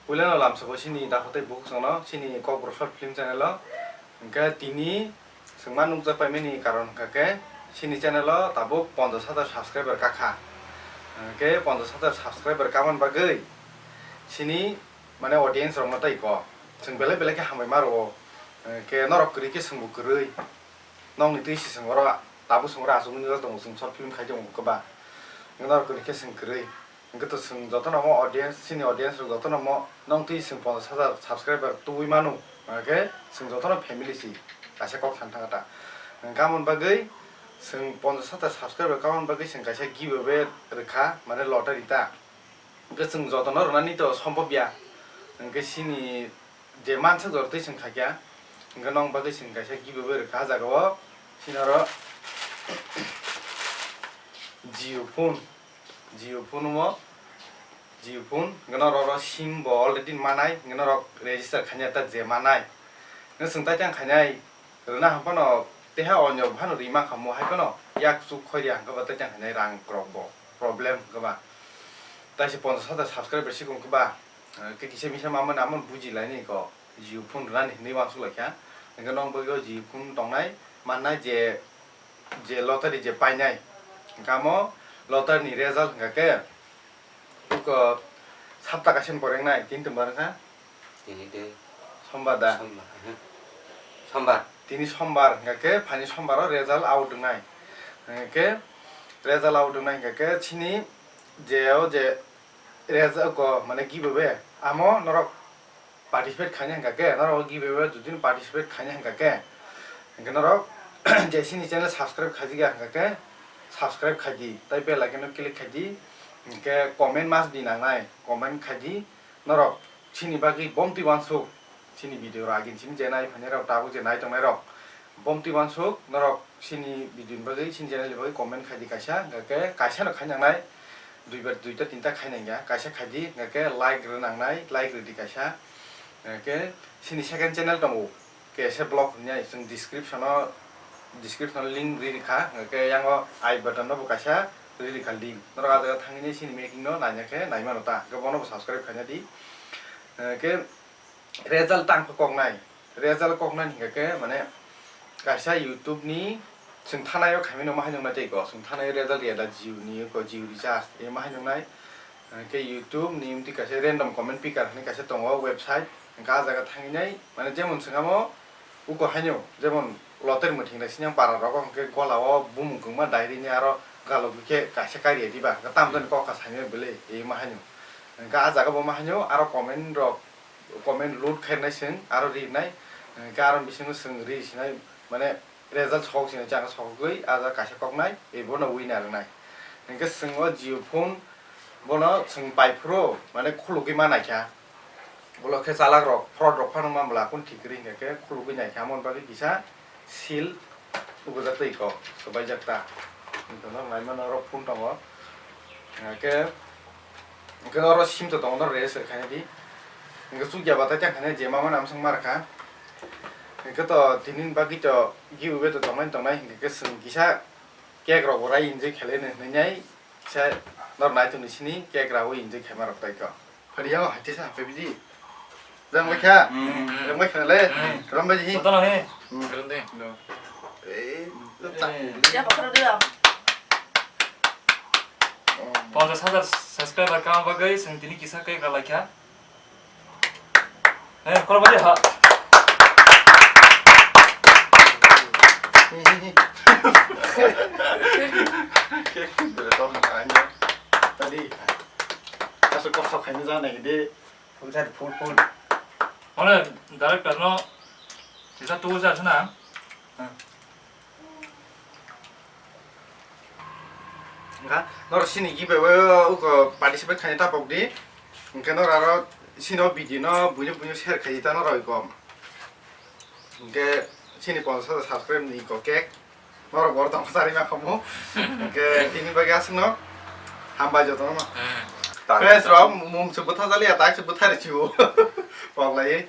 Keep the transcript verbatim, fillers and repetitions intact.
Puilano lamsoko chini dakho tei bukhuk chwngno chini Kokborok Short Film channel o. Hwnkhe tini chwng ma nukjak paimani karon hwnkha khe chini channel o tabuk ponchash hajar subscriber kakha. Hwnkhe ponchash hajar subscriber kamani bagwi chini mane audience rokno tei ko chwng belai belai khe hambai ma rwo. Hwnkhe norok kwrwi khe chwngbo kwrwi. Nokni twi se chwng oro tabuk chwng oro achugwi nukjak tongo chwng short film khai tongo kwba. Norok kwrwi khe chwng kwrwi. Hwnkhe to chwng jotono omo audience, chini audience rok jotono omo nong twi chwng ponchash hajar subscriber tubui mano, hwnkhe chwng jotono family si kaisa kok san thangkha ta. Hwnkhe amoni bagwi chwng ponchash hajar subscriber kamani bagwi chwng kaisa giveaway rwkha, mane lottery ta. Hwnkhe chwng jotono rwnani to sombhob ya. Hwnkhe chini je mansak jora twi chwng khaikha, hwnkhe nong bagwi chwng kaisa giveaway rwkha ah jagao. Chini oro Jio phone, Jio phone omo, Jio phone, hwnkhe norok oro sim bo already manai, hwnkhe norok register khaina ta je manai. Hwnkhe chwng tai tang khainai, rwna hwn phano teha onyo phano ri mankha mo hai phano yak chuk khoi ri hwnkhe bo tai tang khainai rang rok bo problem hwnkhe ba. Tai se ponchash hajar subscriber sikong hwnkhe ba, eh, khe kisa misa mamani amon buji laini ko. Jio phone rwnani hinwi uansuk lai kha. Hwnkhe nong bagwi o Jio phone tongnai, mannai je, je lottery je painai. Hwnkhe amo lottery ni result hwnkha khe uko sapta kaisa ni pore wngnai, tini tumbar wngkha? Tini de Sombar da? Sombar, mhm. Sombar. Tini Sombar, hwnkha khe phaini Sombar o result out wngnai. Hwnkhe result out wngnai hwnkha khe chini je o je result ko mane giveaway amo norok participate khaina hwnkha khe, norok giveaway jodi participate khaina hwnkha khe, hwnkhe norok je chini channel subscribe khaijak ya hwnkha khe, subscribe khaidi, tai bell icon no click khaidi, hwnkhe comment must di nangnai, comment khaidi, norok chini bagwi bomtwi uansuk, chini video rok agin chini je nai phainai rok, tabuk je nai tongnai rok, bomtwi uansuk norok chini video ni bagwi, chini channel ni bagwi comment khaidi kaisa, hwnkha khe kaisa no khainangnai, duibar duita tinta khainangya, kaisa khaidi, hwnkha khe like rwnangnai, like rwdi kaisa, hwnkha khe chini second channel tongo, K S A Vlog hwnwi, chwng description o, description o link ri rikha, hwnkha khe yango I button no bo kaisa ri rikha link, norok ah jaga thangwi chini making no naina khe naimano ta, hwnkhe bono bo subscribe khaina di, hwnkha khe. Result tang khe koknai, result koknai hingkha khe mane kaisa YouTube ni chwng thanai o khaimano ma haino nai tei ko, chwng thanai o result ya da Jio ni ko Jio recharge e ma haino nai, hingkhe YouTube ni mtwi kaisa random comment picker hinwi kaisa tongo website, hingkhe ah jaga thangwi nai mane jemon chwng amo uko haino jemon lottery mwthing nai sini para rogo hingkhe gola o bumung kwbangma diary ni aro galogwi khe kaisa kariya diba hingkhe tamoni kok kha saimano bwle e ma haino, hingkhe ah jaga bo ma haino aro comment rok. Comment load khainai chwng aro rinai, hwnkhe aro bisingo chwng ri sinai, mane result sokok sinai chwng sokogwi ah jaga kaisa koknai, ebono winner wngnai. Hwnkhe chwng o Jio phone bono chwng paiphuru mane khulugwi ma naikha, ulo khe chalak rok fraud rok phano ma bwla kung thik kwrwi hwnkhe khulugwi naikha, amoni bagwi kisa seal. Ubujak tei kok swbaijak ta. Hwnkhe norok naimano oro phone tongo. Hwnkhe, hwnkhe oro sim to tongo, norok register khaina di. Hwnkhe chukya batai tang khaina je mama namsong ma rwkha. Hwnkhe to tini bagwi to giveaway to tongnai tongnai hwnkhe chwng kisa cake rok bo rai enjoy khailai hinwi. Kisa norok naitok ni sini cake rawi enjoy khaima rok tai kok. Phari yago haite sa hape bidi. Rang bai kha. Hmm. Rang bai kha le. Hmm. Rang bai hi. Soto no he. Hmm. Rang de. No. Eh, ta. Eh. Ya, bakar dia. Oh. Ponchash hajar subscriber kama bagwi chwng tini kisa cake ralai kha. Eh, khorokbai ha. Tadi. Asal kok kok khaina jana gede. Full side, full, full. Ore, director no. Kisa tu ja sana. Hwnkha norok sini giveaway o uko participate khaina tapok di. Hwnkhe norok aro sini o video no buino buino share khai ta norok iko. Hwnkhe sini ponchash hajar subscribe ni iko cake. Norok bor tong sari ma khomo. Hwnkhe tini bagwi aswkno hambai jotono no. Hmm. Friends rok mum se bwtha jali ya tak se bwtha ri chibo. Pok lai.